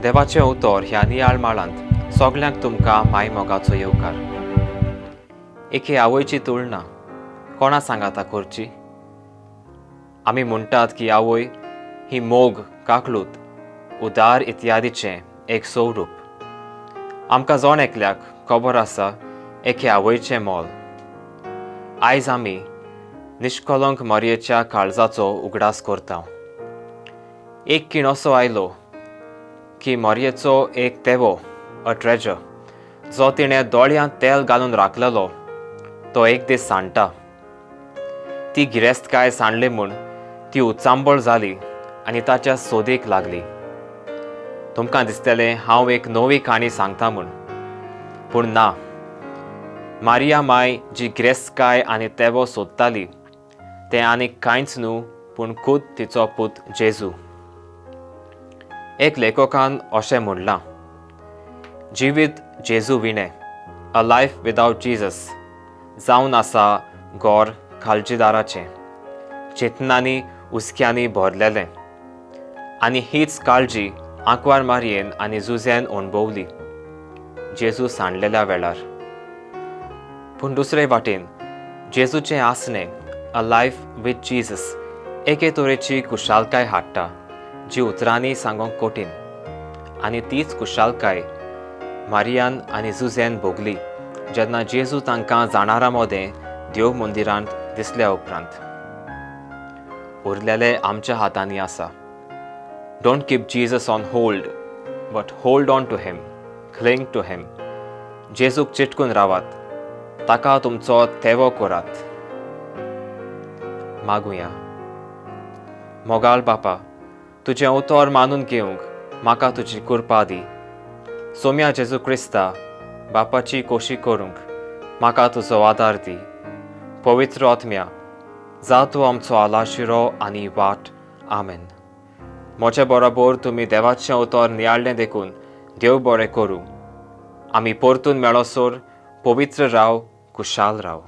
देवाचें उतर ह्या नियाळ माळांत सगल्यांक तुमकां माय मोगाचो येवकार. एके आवयची तुलना कोणा सांगाता करची? आमी म्हणटात की आवय ही मोग, काकलूत, उदार इत्यादीचें एक स्वरूप. आमकां जण एकल्याक खबर आसा एके आवयचें मोल. आयज आमी निष्कलंक मारयेच्या काळजाचो उगडास करता. एक खीण असो आयलो की मारयेचो एक तेवो, अ ट्रेजर, जो तिणें दोळ्यांत तेल घालून राखलेलो तो एक दीस सांडटा. ती गिरेस्तकाय सांडली म्हूण ती उचांबळ जाली आनी ताच्या सोदीक लागली. तुमकां दिसतलें हांव एक नवी काणी सांगता म्हूण, पूण ना. मारिया माय जी गिरेस्तकाय आनी तेवो सोदताली तें आनी कांयच न्हू पूण खूद तिचो पूत जेजू. एक लेखकान अशें म्हणलां, जिवीत जेजू विणें, अ लायफ विदावट जीजस, जावन आसा गोर काळजीदाराचें, चेतनांनी हुस्क्यांनी भरलेलें. आनी हीच काळजी आंकवार मारयेन आनी जुझेन अणभवली जेजू सांडलेल्या वेळार. पूण दुसरे वाटेन जेजूचें आसणें, अ लायफ विथ जीजस, एके तरेची कुशालकाय हाडटा जी उतरांनी सांगूंक कठीण. आनी तीच कुशालकाय मारियान आनी जुझेन भोगली जेन्ना जेजू तांकां जाणारां मदें देव मंदिरांत दिसल्या उपरांत. उरलेलें आमच्या हातांनी आसा. Don't keep Jesus on hold, but hold on to him, cling to him. जेजूक चिटकून रावात, ताका तुमचो तेवो करात. मागुया. मोगाळ बापा, तुजें उतर मानून घेवंक म्हाका तुजी कृपा दी. सोम्या जेजू क्रिस्ता बापाची कोशी करूंक म्हाका तुजो आदार दी. पवित्र आत्म्या, जा तूं आमचो आलाशिरो आनी वाट. आमेन. म्हजे बरोबर तुमी देवाचें उतर नियाळ्ळें देखून देव बरें करूं. आमी परतून मेळोसर पवित्र राव, कुशाल राव.